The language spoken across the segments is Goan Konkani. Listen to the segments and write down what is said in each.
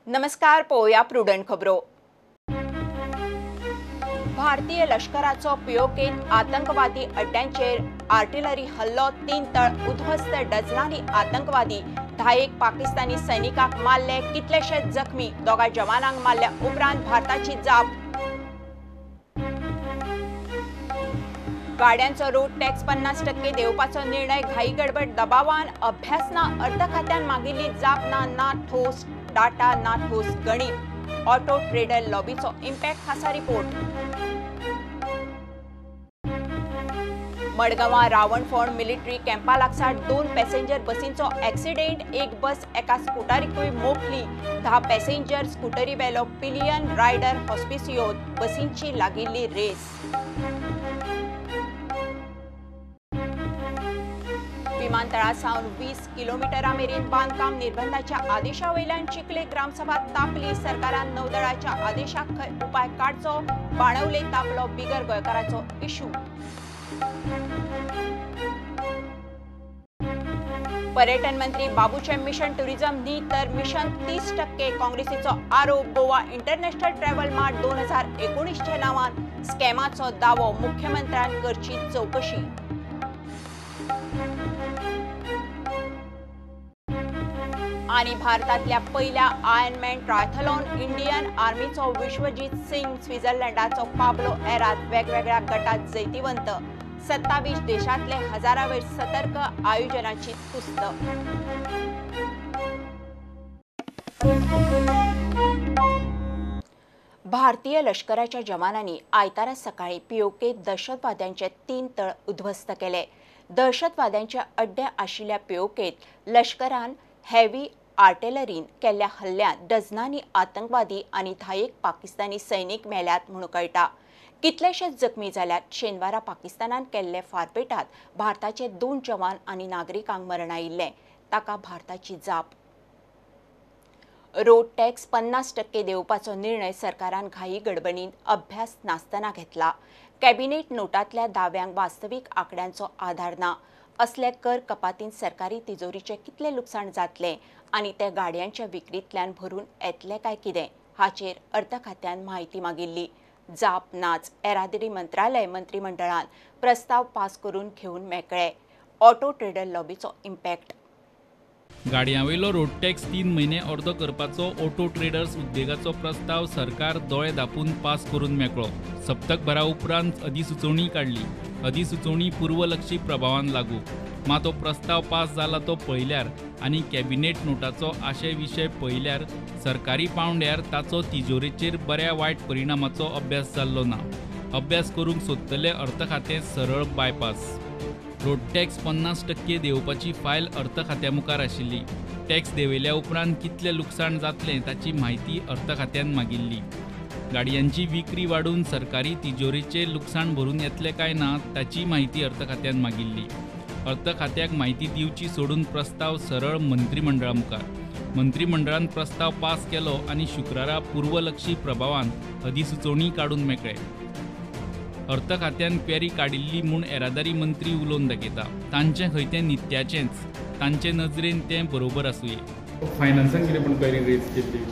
नमस्कार, पळोवया प्रुडंट खबरो। भारतीय लष्कराचो पीओकेंत आतंकवादी अड्ड्यांचेर आर्टिलरी हल्लो, 3 तळ उध्वस्त, डझनांनी आतंकवादी, 10 पाकिस्तानी सैनिकांक मारले, कितलेशे जखमी, 2 जवानांक मारल्या उपरांत भारताची जाप। गाड्यांचो रोड टॅक्स 50% देवपाचो निर्णय घाई गडबड दबावान, अभ्यास ना, अर्थ खात्यान मागिल्ली जाप ना, ना ठोस डाटा ना ठोस गणित। ऑटो ट्रेडर लॉबीचो इम्पॅक्ट, खासा रिपोर्ट। मडगांवां रावणफोंड मिलिटरी कॅम्पा लागसार 2 पॅसेंजर बसींचो ॲक्सिडेंट, एक बस एका स्कुटरीकूय मोखली, 10 पॅसेंजर स्कुटरी वेलो पिलियन रायडर हॉस्पिसियोत, बसींची लागिल्ली रेस। विमानतळा सावन 20 किलोमिटरा मेरेन बांदकाम निर्बंधाच्या आदेशा वयल्यान चिखले ग्रामसभा तापली, सरकारान नौदळाच्या आदेशाक खंय उपाय काडचो, बाणवले तापलो बिगर गोंयकाराचो इशू। पर्यटन मंत्री बाबूचे मिशन टुरिझम न्ही तर मिशन 30% काँग्रेसीचो आरोप, गोवा इंटरनॅशनल ट्रॅव्हल मार्ट 2019च्या नावान स्कॅमाचो दावो, मुख्यमंत्र्यान करची चौकशी। आणि भारतातल्या पहिल्या आयर्नमॅन ट्रायथलॉन इंडियन आर्मीचो विश्वजीत सिंग स्वित्झर्लंडाचो पाब्लो एरात वेगवेगळ्या गटात जैतिवंत, 27 देशातले हजारावेर सतर्क आयोजनाची तुस्त। भारतीय लष्कराच्या जवानांनी आयतारा सकाळी पीओके दहशतवाद्यांचे 3 तळ उध्वस्त केले। दहशतवाद्यांच्या अड्ड्या आशिल्ल्या पीओकेत लष्करान हेवी आर्टिलरीन केल्ल्या हल्ल्यांत डझनांनी आतंकवादी आनी 10 पाकिस्तानी सैनिक मेल्यात म्हूण कळटा, कितलेशेच जखमी जाल्यात। शेनवारा पाकिस्तानान केल्ले फारपेटात भारताचे 2 जवान आनी नागरिकांक मरण आयिल्लें, ताका भारताची जाप। रोड टॅक्स 50% देवपाचो निर्णय सरकारान घाई गडबडीन अभ्यास नासतना घेतला। कॅबिनेट नोटांतल्या दाव्यांक वास्तवीक आंकड्यांचो आधार ना। असले कर कपातीन सरकारी तिजोरीचें कितलें लुकसाण जातलें आनी ते गाडयांच्या विक्रींतल्यान भरून येतले काय कितें हाचेर अर्थ खात्यान म्हायती मागिल्ली, जाप नाच। येरादारी मंत्रालय मंत्रिमंडळान प्रस्ताव पास करून घेवन मेकळे। ऑटो ट्रेडर लॉबीचो इम्पॅक्ट। गाडयांवयलो रोड टॅक्स 3 म्हयने अर्दो करपाचो ऑटो ट्रेडर्स उद्देगाचो प्रस्ताव सरकार दोळे धांपून पास करून मेकळो। सप्तकभरा उपरांत अधिसुचोवणी काडली। अधिसुचोवणी पूर्वलक्षी प्रभावान लागू, मात तो प्रस्ताव पास जाला तो पळयल्यार आनी कॅबिनेट नोटाचो आशय विशय पळयल्यार सरकारी पावंड्यार ताचो तिजोरेचेर बऱ्या वायट परिणामाचो अभ्यास जाल्लो ना। अभ्यास करूंक सोदतले अर्थ खातें सरळ बायपास। रोड टॅक्स 50% देंवपाची फायल अर्थ खात्या मुखार आशिल्ली। टॅक्स देंवयल्या उपरांत कितलें लुकसाण जातलें ताची म्हायती अर्थ खात्यान मागिल्ली। गाडयांची विक्री वाडून सरकारी तिजोरेचें लुकसाण भरून येतलें काय ना ताची म्हायती अर्थ खात्यान मागिल्ली। अर्थ खात्याक म्हायती दिवची सोडून प्रस्ताव सरळ मंत्रिमंडळा मुखार। मंत्रिमंडळान प्रस्ताव पास केलो आनी शुक्रारा पूर्वलक्षी प्रभावान अधिसुचोवणी काडून मेकळे। अर्थ खात्यान क्वेरी काडिल्ली म्हूण येरादारी मंत्री उलोवन दाखयता, तांचें खंय तें नित्याचेंच, तांचे नजरेन तें बरोबर आसुये। फायनान्सान कितें पूण क्वेरी रेज केल्ली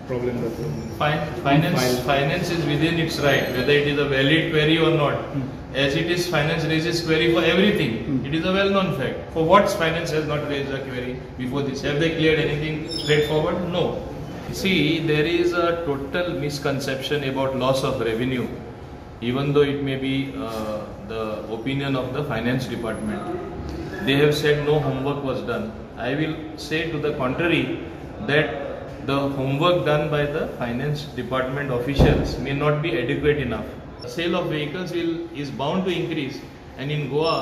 प्रॉब्लेम जातलो। Finance is within its right, whether it is a valid query or not. As it is, finance raises query for everything. It is a well-known fact. For what finance has not raised a query before this? Have they cleared anything straightforward? No. See, there is a total misconception about loss of revenue, even though it may be the opinion of the finance department. They have said no homework was done. I will say to the contrary that the homework done by the finance department officials may not be adequate enough. The sale of vehicles is bound to increase, and in Goa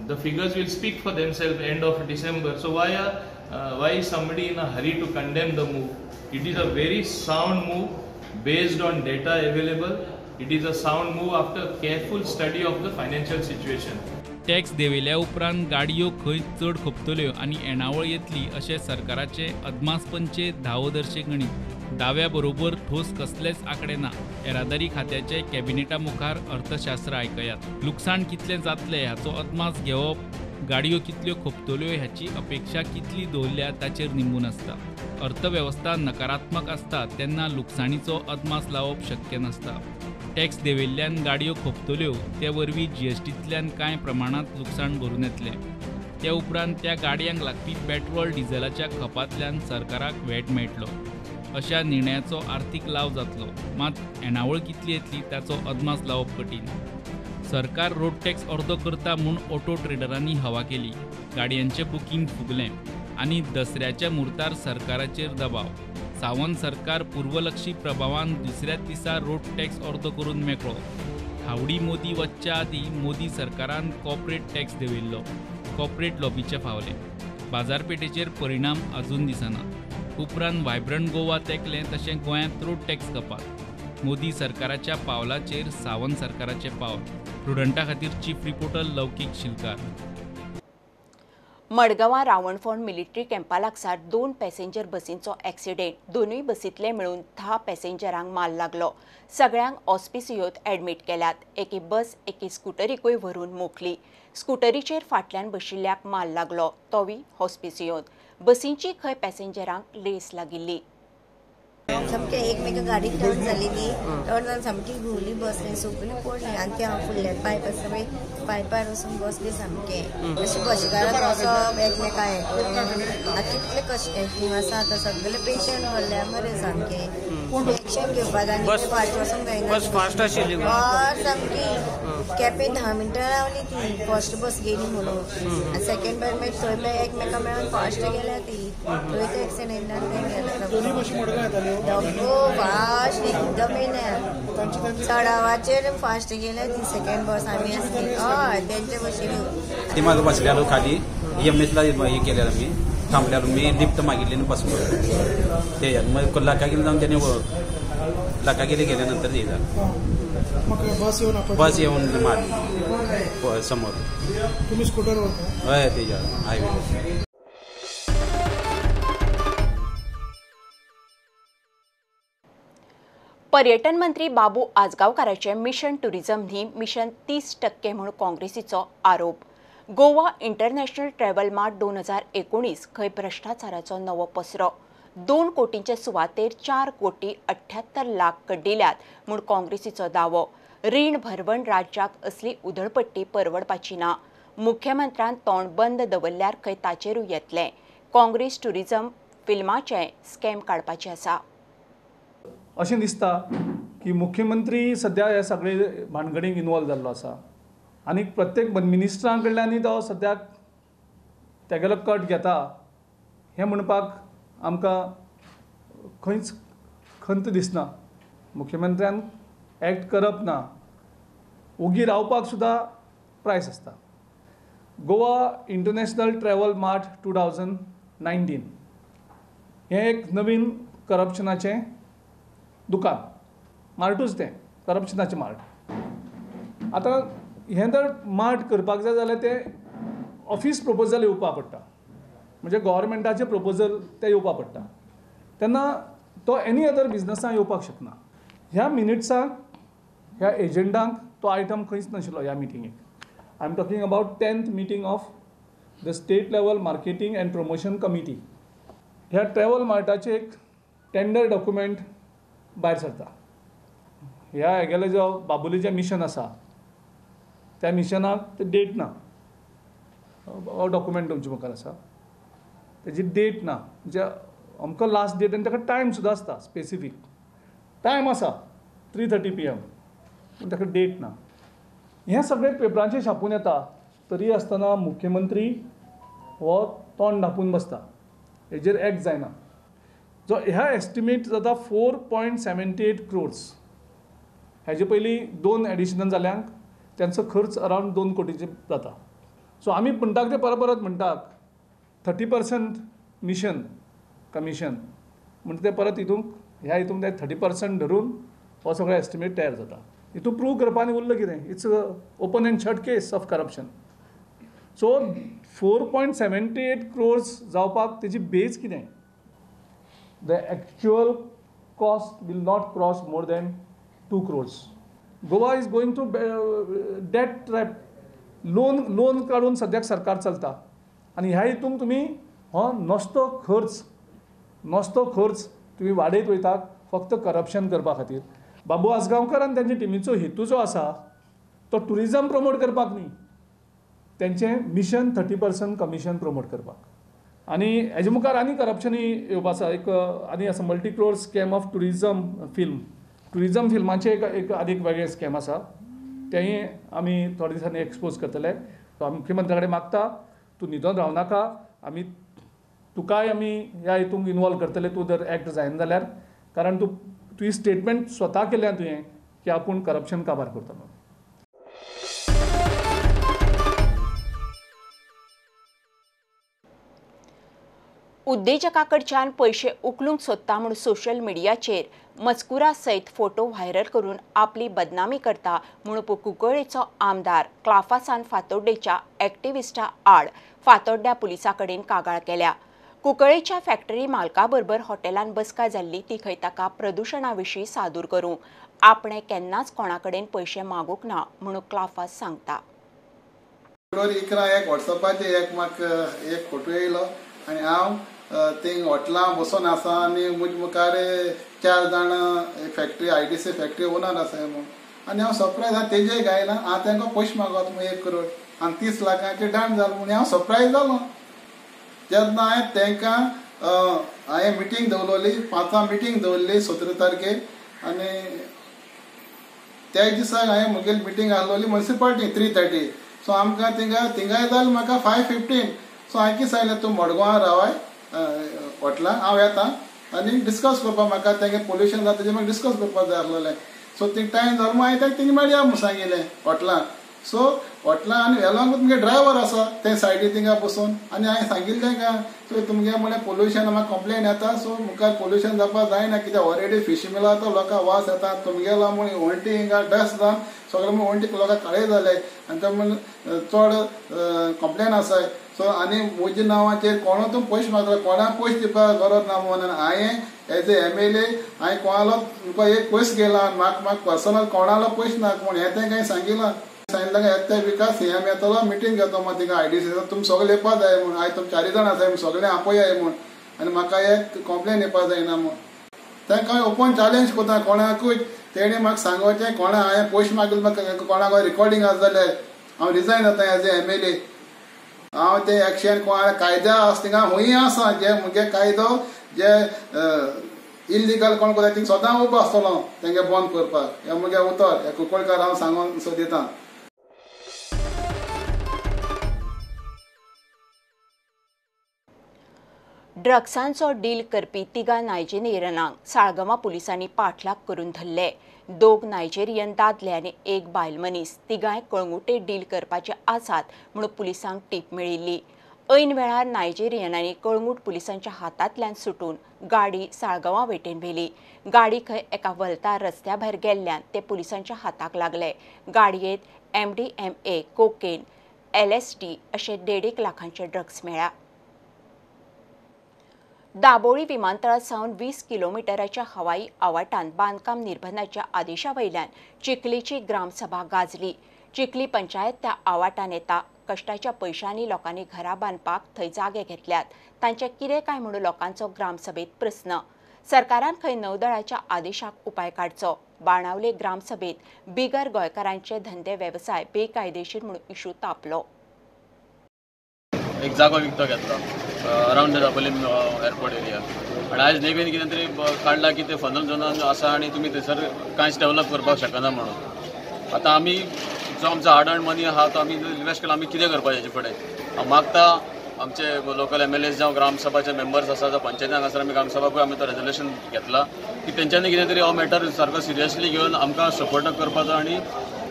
the figures will speak for themselves end of December. So why is somebody in a hurry to condemn the move? It is a very sound move based on data available. It is a sound move after careful study of the financial situation. Tax देंवयल्या उपरांत गाडयो खंय चड खपतल्यो आनी येणावळ येतली अशें सरकाराचें अदमासपंचे धावोदर्शे गणीत। दाव्या बरोबर ठोस कसलेच आंकडे ना। येरादारी खात्याचे कॅबिनेटा मुखार अर्थशास्त्र आयकयात। लुकसाण कितलें जातलें हाचो अदमास घेवप, गाडयो कितल्यो खपतल्यो हाची अपेक्षा कितली दवरल्या ताचेर निंबून आसता। अर्थवेवस्था नकारात्मक आसता तेन्ना लुकसाणीचो अदमास लावप शक्य नासता. टॅक्स देंवयिल्ल्यान गाडयो खोपतल्यो, ते वरवीं जीएसटींतल्यान कांय प्रमाणांत लुकसाण भरून येतलें. ते उपरांत त्या गाडयांक लागपी पेट्रोल डिझेलाच्या खपांतल्यान सरकाराक वेट मेळटलो. अशा निर्णयाचो आर्थीक लाव जातलो, मात येणावळ कितली येतली ताचो अदमास लावप कठीण. सरकार रोड टॅक्स अर्दो करता म्हूण ऑटो ट्रेडरांनी हवा केली. गाडयांचें बुकींग फुगलें आनी दसऱ्याच्या मुहूर्तार सरकाराचेर दबाव. सावंत सरकार पूर्वलक्षी प्रभावान दुसऱ्याच दिसा रोड टॅक्स अर्दो करून मेकळो. खावडी मोदी वचच्या आदीं मोदी सरकारान कॉर्पोरेट टॅक्स देंवयिल्लो. कॉर्पोरेट लॉबीचे फावले. बाजारपेठेचेर परिणाम अजून दिसना. उपरांत व्हायब्रंट गोवा तेंकलें तशें गोंयांत रोड टॅक्स कपात. मोदी सरकाराच्या पावलाचेर सावंत सरकाराचें पावल. प्रुडंटा खातीर चीफ रिपोर्टर लौकीक शिलकार. मडगांवां रावणफोंड मिलिटरी कॅम्पा लागसार 2 पॅसेंजर बसींचो एक्सिडेंट. दोनूय बसींतले मेळून 10 पॅसेंजरांक माल लागलो. सगळ्यांक ऑस्पिसियोत ॲडमीट केल्यात. एकी बस एकी स्कुटरीकूय व्हरून मोखली. स्कुटरीचेर फाटल्यान बशिल्ल्याक माल लागलो, तोवूय हॉस्पिसियोत. बसींची खंय पॅसेंजरांक लेस लागिल्ली. सामकें एकमेका गाडी टर्न जाली ती टर्न जावन सामकी घुंवली बस सगळी पडली आनी ते हांव फुडल्यान पायप आसा पळय पायपार वचून बसली सामकें. अशें बशकारान वचप एकमेका हें करून आतां कितले कश्ट आसा आतां सगळे पेशंट भरल्या मरे सामके. एक्शन घेवपाक आनी फास्ट वचूंक जायना. हय सामकी केपें 10 मिनटां रावली ती फर्स्ट बस गेली म्हणून आनी सेकंड बस मागीर थंय मागीर एकमेका मेळून फास्ट गेल्या ती थंय ते एक्सिडेंटान गेला. डब्बो फास्ट एकदम येयल्या चडावाचेर फास्ट गेल्या ती सेकंड बस आमी आसली. हय तेंचे बशीन ती म्हाका बसलेलो खाली एम एसला हे केलेलो मी थांबलेलो मी लिफ्ट मागितली आनी बसलो ते मग लाखागेली जावन त्याने लाखागेली गेल्यानंतर हे झालं. बस येऊन मारली समोर. तुम्ही स्कूटर हय तेच्या हायवे. पर्यटन मंत्री बाबू आजगांवकाराचें मिशन टुरिझम न्ही मिशन 30% म्हूण काँग्रेसीचो आरोप. गोवा इंटरनॅशनल ट्रॅव्हल मार्ट 2019 खंय भ्रश्टाचाराचो नवो पसरो. 2 कोटींचे सुवातेर 4 कोटी 78 लाख कड्डिल्यात म्हूण काँग्रेसीचो दावो. रीण भरवण राज्याक असली उधळपट्टी परवडपाची ना. मुख्यमंत्र्यान तोंड बंद दवरल्यार खंय ताचेरूय येतलें. काँग्रेस टुरिझम फिल्माचें स्कॅम काडपाचें आसा. अशें दिसता की मुख्यमंत्री सद्या ह्या सगळे भानगडीक इनवॉल्व जाल्लो आसा आनी प्रत्येक मिनिस्टरां कडल्यानूय तो सद्याक तेगेलो कट घेता हें म्हणपाक आमकां खंयच खंत दिसना. मुख्यमंत्र्यान एक्ट करप ना, ओगी रावपाक सुद्दां प्रायस आसता. गोवा इंटरनॅशनल ट्रॅव्हल मार्ट 2019 हें एक नवीन करप्शनाचें दुकान, मार्टूच तें करप्शनाचें मार्ट. आतां हें जर मार्ट करपाक जाय जाल्यार तें ऑफिस प्रोपोजल येवपा पडटा, म्हणजे गव्हर्मेंटाचें प्रोपोजल तें येवपा पडटा. तेन्ना तो एनी अदर बिजनसान येवपाक शकना. ह्या मिनिट्साक ह्या एजंडांक तो आयटम खंयच नाशिल्लो ह्या मिटिंगेक. I am talking about 10th meeting of the state level marketing and promotion committee. ह्या ट्रॅव्हल मार्टाचें एक टेंडर डॉक्युमेंट भायर सरता. ह्या हेगेलें जो बाबुलीचें मिशन आसा त्या मिशनाक ते डेट ना. हो डॉक्युमेंट तुमचे मुखार आसा, तेजी डेट ना, म्हणजे अमको लास्ट डेट आनी ताका टायम सुद्दां आसता स्पेसिफीक टायम आसा 3:30 PM, पूण ताका डेट ना. हें सगळें पेपरांचेर छापून येता तरी आसतना मुख्यमंत्री हो तोंड धांपून बसता, हेजेर एक्ट जायना. जो ह्या एस्टिमेट जाता 4.78 क्रोर्स. हेजे पयलीं 2 एडिशनल जाल्यांक तेंचो खर्च अरावंड 2 कोटीचे जाता. सो आमी म्हणटाक ते परत परत म्हणटाक 30% मिशन कमिशन म्हणटा ते परत हितूंक ह्या हितूंक ते 30% धरून हो सगळो एस्टिमेट तयार जाता. हितून प्रूव करपाक उरलें कितें? It's a open and shut case of corruption. So 4.78 crores जावपाक तेजी बेज कितें? The actual cost will not cross more than 2 crores. Goa is going to debt trap. Loan काडून सद्याक सरकार चलता आनी ह्या हितून तुमी हो नस्तो खर्च नस्तो खर्च तुमी वाडयत वयतात फक्त करप्शन करपा खातीर. बाबू आजगांवकर आनी तेंच्या टिमीचो हेतू जो आसा तो ट्युरिजम प्रमोट करपाक न्ही, तेंचें मिशन 30% कमिशन प्रमोट करपाक. आनी हेजे मुखार आनी करप्शनूय येवपा आसा. एक आनी आसा multi crore scam of tourism film, tourism फिल्माचें एक आनीक वेगळें स्कॅम आसा, तेंय आमी थोड्या दिसांनी एक्सपोज करतले. मुख्यमंत्र्या कडेन मागता, तूं न्हिदोन रावनाका, आमी तुकाय आमी ह्या हितूंक इनवॉल्व करतले तूं जर एक्ट जायना जाल्यार, कारण तूं तुजी स्टेटमेंट स्वता केल्या तुवें की आपूण करप्शन काबार करतलो. उद्देजका कडच्यान पयशे उखलूंक सोदता म्हूण सोशल मिडियाचेर मजकुरा सयत फोटो व्हायरल करून आपली बदनामी करता म्हूण कुंकळ्ळेचो आमदार क्लाफासान फातोड्डेच्या एक्टिविस्टा आड फातोड्ड्या पुलिसां कडेन कागाळ केल्या. कुंकळ्ळेच्या फॅक्टरी मालका बरोबर हॉटेलान बसका जाल्ली ती खंय ताका प्रदुशणा विशीं सादूर करूं, आपणें केन्नाच कोणा कडेन पयशे मागूंक ना म्हूण क्लाफास सांगता. 11 वॉट्सएपाचेर एक म्हाका एक फोटो येयलो आनी हांव थिंग हॉटेलां बसोन आसा आनी म्हजे मुखार 4 जाण factory IDC factory owner आसा म्हूण, आनी हांव सरप्रायज आसा तेजेय गायला हांव तांकां पयशे मागत म्हूण 1 करोड आनी 30 लाखांचे डाण जालो म्हूण हांव सरप्रायज जालो. तेन्ना हांवें तांकां हांवें मिटींग दवरली, 5 मिटींग दवरली 17 तारखेर, आनी त्या दिसा हांवें म्हगेली मिटींग आहलोली मुन्सिपालिटी 3:30. सो आमकां थिंगा थिंगाय जालें म्हाका 5:15. सो हांवें कितें सांगलें, तूं मडगांवां रावाय हॉटेलां, हांव येता आनी डिस्कस करपाक म्हाका तेंगे पोल्युशन जाता तेजें म्हाका डिस्कस करपाक जाय आसलेलें. सो थिंग टायम जालो मागीर हांवें थिंग मेळया म्हूण सांगिल्लें हॉटेलां. सो हॉटेलां आनी एलॉंग विथ मुगे ड्रायवर आसा ते सायडी थिंगा बसून, आनी हांवें सांगिल्लें तांकां सो तुमगे म्हणल्यार पोल्युशन म्हाका कंप्लेन येता, सो मुखार पोल्युशन जावपाक जायना कित्याक ऑलरेडी फिश मिलां आतां लोकांक वास येता तुमगेलो म्हूण वण्टी हिंगा डस्ट जावन सगळें म्हूण वण्टीक लोकांक काळे जाले आनी ते म्हूण चड कंप्लेन आसाय. सो आनी म्हज्या नांवाचेर कोणो तूं पयशे मागता, कोणाक पयशे दिवपाक गरज ना म्हणून हांवें एज ए MLA हांवें कोणालो तुका एक पयस गेला म्हाका म्हाका पर्सनल कोणालो पयशे नाका म्हूण हें तांकां सांगिलां. सांगिल्लें येता विकास सीएम येतलो मिटींग घेतो मग थिंगा IDC तुमी सगळे येवपा जाय म्हूण, आयज तुमी 4 जाण आसाय म्हूण सगळे आपयाय म्हूण आनी म्हाका एक कंप्लेन येवपा जायना म्हूण. तांकां ओपन चॅलेंज करता कोणाकूय, तेणें म्हाका सांगोचें कोणा हांवें पयशे मागिल्ले म्हाका कोणाक रिकॉर्डिंग आसा जाल्यार हांव रिजायन जाता एज ए MLA. हांव ते एक्शन कोणा कायद्या आसा थिंगा हुंय आसा जे मुगे कायदो जे इल्लिगल कोण करता थिंगा सदां उबो आसतलो तेंगे बंद करपाक, हें मुगे उतर हे कुंकळकार हांव सांगून सो दिता. ड्रग्सांचो डील करपी 3 नायजेरियनांक साळगांवां पुलिसांनी पाठलाग करून धरले. 2 नायजेरियन दादले आनी 1 बायल मनीस तिगांय कळंगुटे डील करपाचे आसात म्हूण पुलिसांक टीप मेळिल्ली. ऐन वेळार नायजेरियनांनी कळंगूट पुलिसांच्या हातांतल्यान सुटून गाडी साळगांवां वेटेन व्हेली. गाडी खंय एका वलतार रस्त्या भायर गेल्ल्यान ते पुलिसांच्या हाताक लागले. गाडयेंत MDMA, cocaine, LSD अशे 1.5 लाखांचे ड्रग्स मेळ्ळा. दाबोळी विमानतळा सावन 20 किलोमिटराच्या हवाई आवाटान बांदकाम निर्बंधाच्या आदेशा वयल्यान चिखलीची ग्रामसभा गाजली. चिखली पंचायत त्या आवाटान येता. कष्टाच्या पयशांनी लोकांनी घरां बांदपाक थंय जागे घेतल्यात, तांचे कितें काय म्हणून लोकांचो ग्रामसभेत प्रस्न. सरकारान खंय नौदळाच्या आदेशाक उपाय काडचो. बाणावले ग्रामसभेत बिगर गोंयकारांचे धंदे वेवसाय बेकायदेशीर म्हणून इशू तापलो. एक जागो विकतो घेतला around the Dabolim airport area आनी आयज नेवीन कितें तरी काडला की ते फनल झोनान आसा आनी तुमी थंयसर कांयच डेवलप करपाक शकना म्हणून. आतां आमी जो आमचो हार्ड अर्न मनी आहा तो आमी इन्वेस्ट केला, आमी कितें करपाचें हेजे फुडें? हांव मागता आमचे लोकल MLAs जावं ग्रामसभाचे मेंबर्स आसा जावं पंचायतीन हांगासर आमी ग्रामसभाकूय आमी तो रेजोल्युशन घेतला की तेंच्यांनी कितें तरी हो मॅटर सारको सिरियसली घेवन आमकां सपोर्ट करपाचो आनी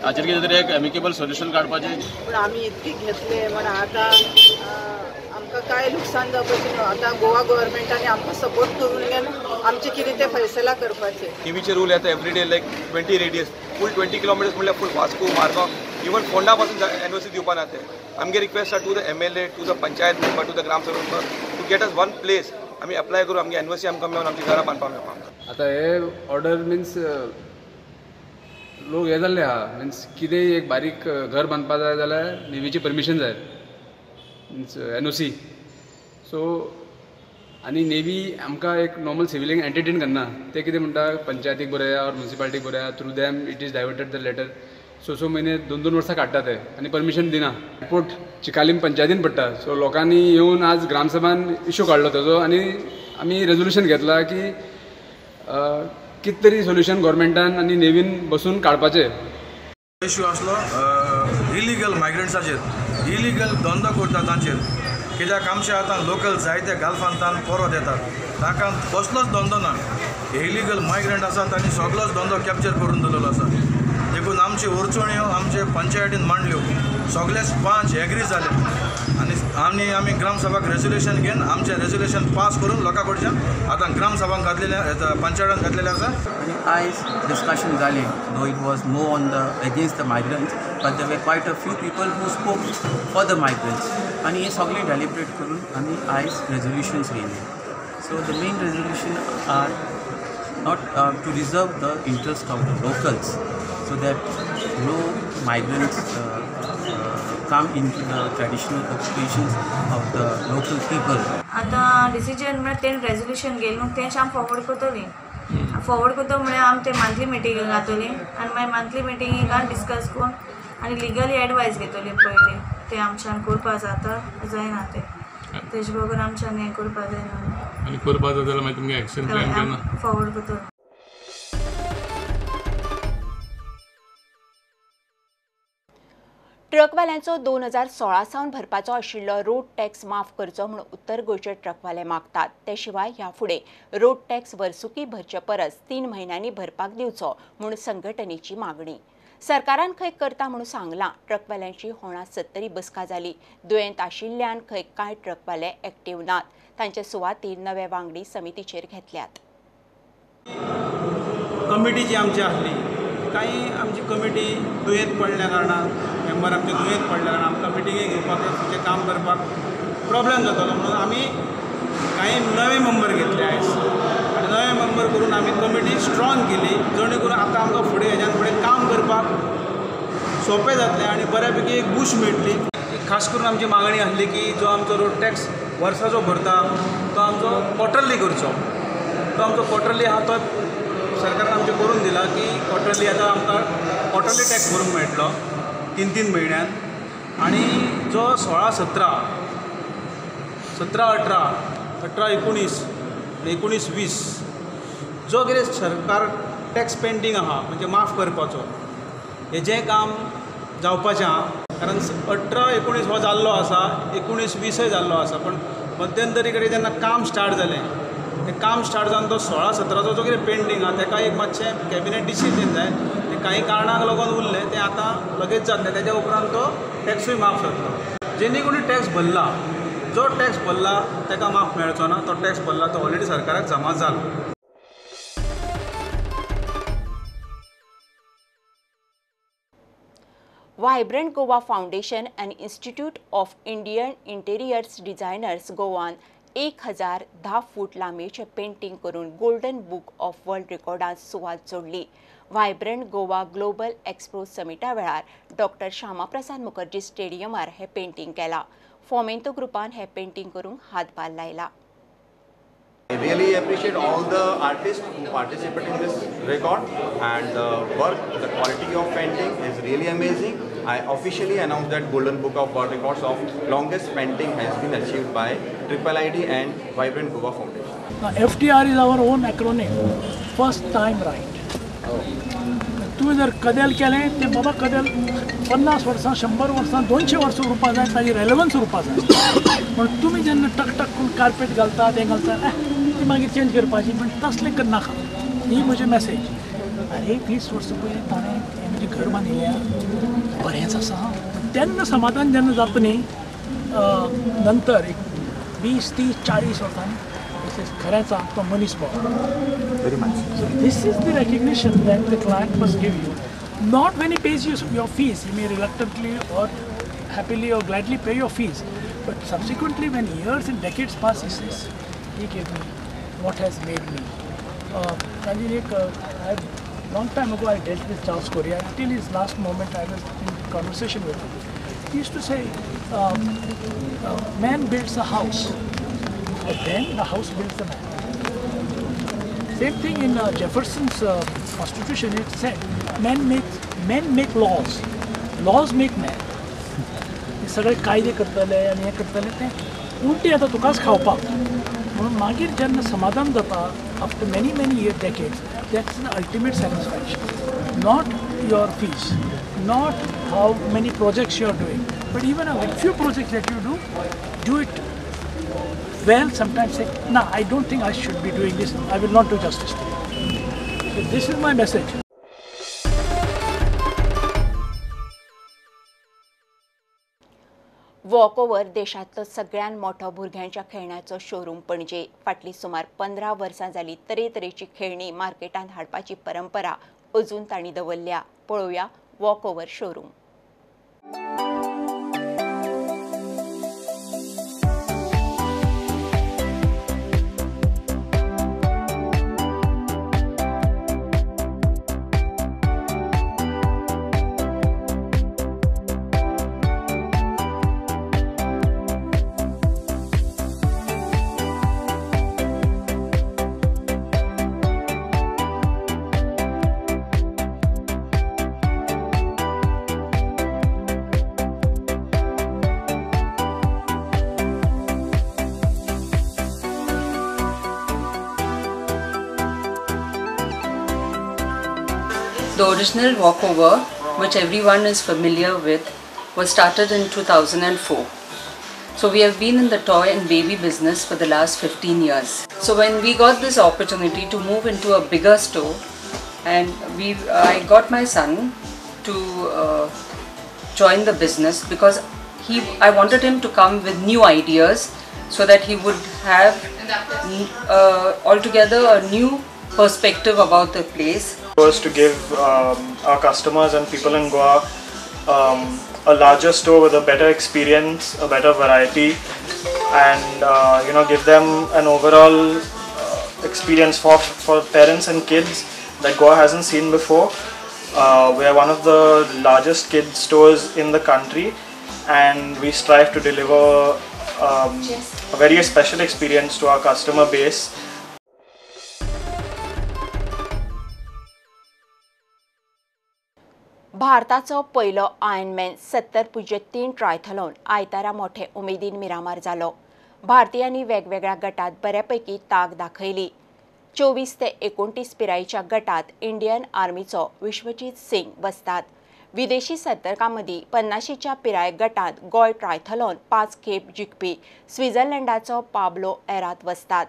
हाचेर कितें तरी एक एमिकेबल सोल्युशन काडपाचें. पूण आमी इतकी घेतले म्हण आतां आमकां कांय लुकसाण जावपाचें न्हू. आतां गोवा गव्हर्मेंटान आमकां सपोर्ट करून घेवन आमचें कितें तें फैसला करपाचें. टीव्हीचे रूल येता everyday like 20 radius full 20 kilometres म्हणल्यार फूल वास्को, मारगांव, इवन फोंडा पासून NOC दिवपा ना ते. आमगे रिक्वेस्ट आसा to the MLA, to the panchayat member, to the gram sabha member to get us one place. आमी अप्लाय करूं, आमगे NOC आमकां मेळून आमची घरां बांदपाक मेळपा. आतां हे ऑर्डर मिन्स लोक हे जाल्ले आहा, मिन्स कितेंय एक बारीक घर बांदपा जाय जाल्यार नेवीची परमिशन जाय, मिन्स NOC. सो आनी नेवी आमकां एक नॉर्मल सिविलियन एंटरटेन करना. ते कितें म्हणटा, पंचायतीक बरया or म्युनिसिपालिटीक बरया, through them it is diverted the letter. स स म्हयने 2-2 वर्सां काडटा ते आनी परमिशन दिना. एअरपोर्ट चिकालीम पंचायतीन पडटा, सो लोकांनी येवन आज ग्रामसभान इशू काडलो तेजो आनी आमी रेजोल्युशन घेतला की कितें तरी सोल्युशन गोवोरमेंटान आनी नेवीन बसून काडपाचें. इश्यू आसलो इलिगल मायग्रंट्साचेर, इलिगल धंदो करता तांचेर, कित्याक आमचे आतां लोकल जायते गाल्फांतान परत येतात, तांकां कसलोच धंदो ना. इलिगल मायग्रंट आसा तांणी सगळोच धंदो कॅप्चर करून दवरलेलो आसा. देखून आमच्यो अडचण्यो आमचे पंचायतीन मांडल्यो, सगळेच पंच एग्री जाले आनी आमी ग्रामसभाक रेजोल्युशन घेवन आमचें रेजोल्युशन पास करून लोकां कडच्यान आतां ग्रामसभाक घातलेलें, पंचायतीन घातलेलें आसा. आनी आयज डिस्कशन जालें, though it was more on the against the migrants, but there were quite a few people who spoke for the migrants. आनी हें सगळें डेलिबरेट करून आमी आयज रेजोल्युशन्स घेयले. So the main resolution are not to reserve the interest of the locals so that no migrants come into the traditional occupations of the local people. आतां डिसिजन म्हळ्यार तें रेजोल्युशन घेयलें न्हू, तेंच आमी फॉरवर्ड करतलीं. फॉरवर्ड करता म्हळ्यार आमी ते मंथली मिटींगेक घातली आनी मागीर मंथली मिटिंगेक डिस्कस करून आनी लिगली एडवायस घेतली पयलीं, तें आमच्यान करपा जाता जायना तें, तेजे बगर आमच्यान हें करपा जायना. आनी करपा जाता जाल्यार मागीर तुमकां एक्शन प्लॅन केन्ना फॉरवर्ड करतली. ट्रकवाल्यांचो 2016 सावन भरपाचो आशिल्लो रोड टॅक्स माफ करचो म्हूण उत्तर गोंयचे ट्रकवाले मागतात. ते शिवाय ह्या फुडें रोड टॅक्स वर्सुकी भरचे परस 3 म्हयन्यांनी भरपाक दिवचो म्हूण संघटनेची मागणी. सरकारान खंय करता म्हूण सांगलां. ट्रकवाल्यांची होणा 70 बसका जाली. दुयेंत आशिल्ल्यान खंय कांय ट्रकवाले एक्टीव नात. तांचे सुवातीर नवे वांगडी समितीचेर घेतल्यात. कमिटी जी आमची आसली, कांय आमची कमिटी दुयेंत पडल्या कारणान, मेंबर आमचे दुयेंत पडल्या कारणान आमकां मिटिंगे घेवपाक फुडचें काम करपाक प्रॉब्लेम जातालो, म्हणून आमी कांय नवे मेंबर घेतले आयज आनी नवे मेंबर करून आमी कमिटी स्ट्रॉंग केली, जेणे करून आतां आमकां फुडें हेज्यान फुडें काम करपाक सोंपें जातलें आनी बऱ्या पैकी एक बूस्ट मेळटली. खास करून आमची मागणी आसली की जो आमचो रोड टॅक्स वर्साचो भरता तो आमचो क्वॉर्टरली करचो. तो आमचो क्वॉर्टरली आहा तो सरकारान आमचें करून दिला की क्वॉर्टरली आतां आमकां क्वॉर्टरली टॅक्स भरूंक मेळटलो 3-3 म्हयन्यान. आनी जो 16, 17, 17, 18, 18, 19 आनी 19, 20 जो कितें सरकार टॅक्स पेंडींग आहा म्हणजे माफ करपाचो, हेजें काम जावपाचें आहा. कारण 18, 19 हो जाल्लो आसा, 19, 20 जाल्लो आसा, पूण मध्यंतरी कडेन जेन्ना काम स्टार्ट जालें तें काम स्टार्ट जावन तो 16, 17चो जो कितें पेंडींग आहा तेका एक मातशें कॅबिनेट डिसिजन जाय, तें कांय कारणाक लागून उरलें, तें आतां लगेच जातलें. तेज्या उपरांत तो टॅक्सूय माफ जातलो. जेणी कोणी टॅक्स भरला, जो टॅक्स भरला तेका माफ मेळचो ना, तो टॅक्स भरला तो ऑलरेडी सरकाराक जमा जालो. Vibrant Goa foundation and institute of Indian interiors designers Goan 1010 foot लांबयेचें painting करून गोल्डन बूक ऑफ वर्ल्ड रेकॉर्डांत सुवात जोडली. व्हायब्रंट गोवा ग्लोबल एक्सपो समिटा वेळार डॉक्टर श्यामाप्रसाद मुखर्जी स्टेडियमार हें पेंटींग केलां. फोमेंतो ग्रुपान हें पेंटींग करूंक हातभार लायला. I really appreciate all the artists who participate in this record, and the work, the quality of painting is really amazing. I officially announce that Golden Book of World Records of longest painting has been achieved by IIID and Vibrant Goa Foundation. Now, FTR is our own acronym, first time right. तुम्ही जर कदेल केलें ते बाबा कदेल 50 वर्सां 100 वर्सां 200 वर्सां उरपा जाय, ताजी रेलेवन्स उरपा जाय. पूण तुमी जेन्ना टक टक करून कार्पेट घालता तें घालता ती मागीर चेंज करपाची, पण तसलें करनाका. ही म्हजी मॅसेज. अरे 20 वर्सां पयलीं ताणें हें म्हजें घर बांदिल्लें बरेंच आसा, तेन्ना समाधान जेन्ना जाता न्ही नंतर एक 20, 30, 40 वर्सांनी खरेंच तो मनीस बरो. Very much. So this is the recognition that the client must give you. Not when he pays you your fees, he may reluctantly or happily or gladly pay your fees, but subsequently when years and decades pass, he says, he gave me what has made me. Long time ago I dealt with Charles Correa. Till his last moment I was in conversation with him. He used to say, man builds a house But then the house builds the man. Same thing in Jefferson's Constitution, it said, men make laws, laws make men. हे सगळे कायदे करतले आनी हें करतले ते उलटे येता तुकाच खावपाक. म्हणून मागीर जेन्ना समाधान जाता after many many year decades, that's the ultimate satisfaction. Not your fees, not how many projects you are doing, but even a few projects that you do, do it well. Sometimes say, no, I don't think I should be doing this, I will not do justice to it. So this is my message. Walkover देशांतलो सगळ्यात मोठो भुरग्यांच्या खेळण्याचो शोरूम पणजे. फाटली सुमार 15 वर्सां जाली तरेतरेची खेळणी मार्केटांत हाडपाची परंपरा अजून तांणी दवरल्या. पळोवया walkover showroom. The original Walkover, which everyone is familiar with, was started in 2004. So we have been in the toy and baby business for the last 15 years. So when we got this opportunity to move into a bigger store, and I got my son to join the business because I wanted him to come with new ideas so that he would have altogether a new perspective about the place. Was to give our customers and people in Goa a larger store with a better experience, a better variety, and you know, give them an overall experience for parents and kids that Goa hasn't seen before. We are one of the largest kids stores in the country, and we strive to deliver a very special experience to our customer base. भारताचो पयलो आयर्नमॅन 70.3 ट्रायथलॉन आयतारा मोठे उमेदीन मिरामार जालो. भारतीयांनी वेगवेगळ्या गटात बऱ्यापैकी ताक दाखयली. 24 ते 29 पिरायेच्या गटात इंडियन आर्मीचो विश्वजीत सिंग बसतात. विदेशी सर्तकांमदीं 50च्या पिराय गटात गोंय ट्रायथलॉन 5 खेप जिखपी स्वित्झर्लंडाचो पाब्लो एरात बसतात.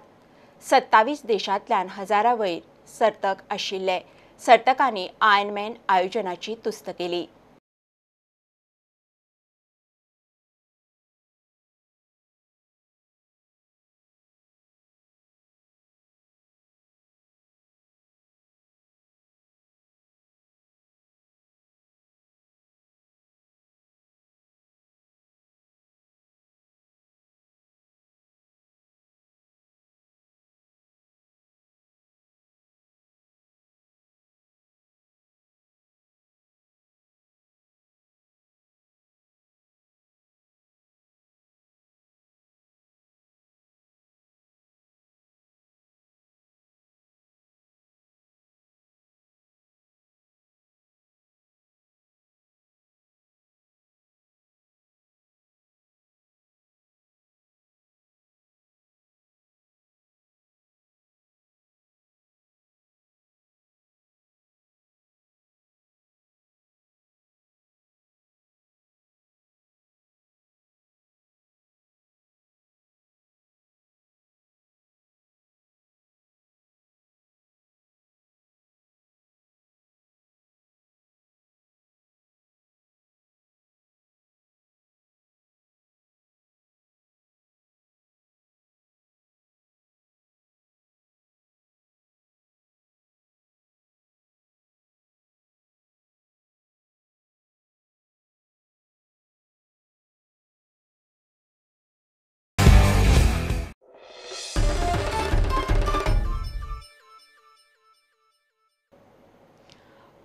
27 देशांतल्यान हजारा वयर सर्तक आशिल्ले. सर्तकांनी आयर्नमॅन आयोजनाची तुस्त केली.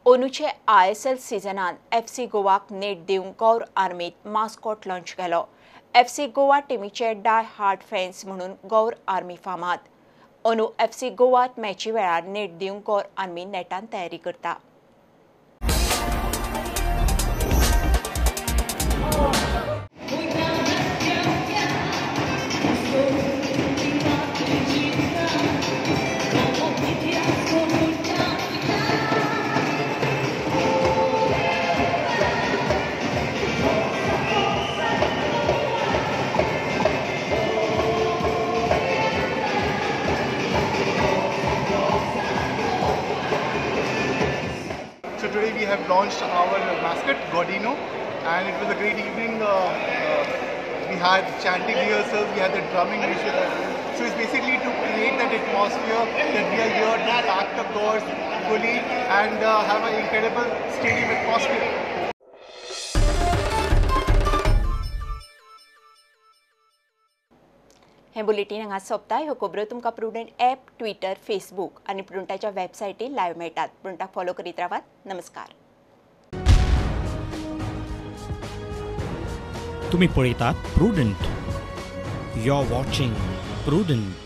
अंदूचे ISL सिजनान FC गोवाक नेट दिवंक गौर आर्मीत मास्कॉट लॉन्च केलो. एफसी गोवा टिमीचे डाय हार्ड फॅन्स म्हणून गौर आर्मी फामाद. अंदू एफसी गोवात मॅची वेळार नेट दिवंक गौर आर्मी नेटान तयारी करता. Today we have launched our mascot Godino, and it was a great evening. We had chanting rehearsals, we had the drumming rehearsals. So it's basically to create that atmosphere that we are here to pack the course fully and have an incredible stadium atmosphere. हे बुलेटीन हांगा सोंपता. ह्यो खबरो तुमकां प्रुडंट ॲप, ट्विटर, फेसबूक आनी प्रुडंटाच्या वेबसायटीर लायव्ह मेळटात. प्रुडंटाक फॉलो करीत रावात. नमस्कार. तुम्ही पळयतात Prudent. You are watching Prudent.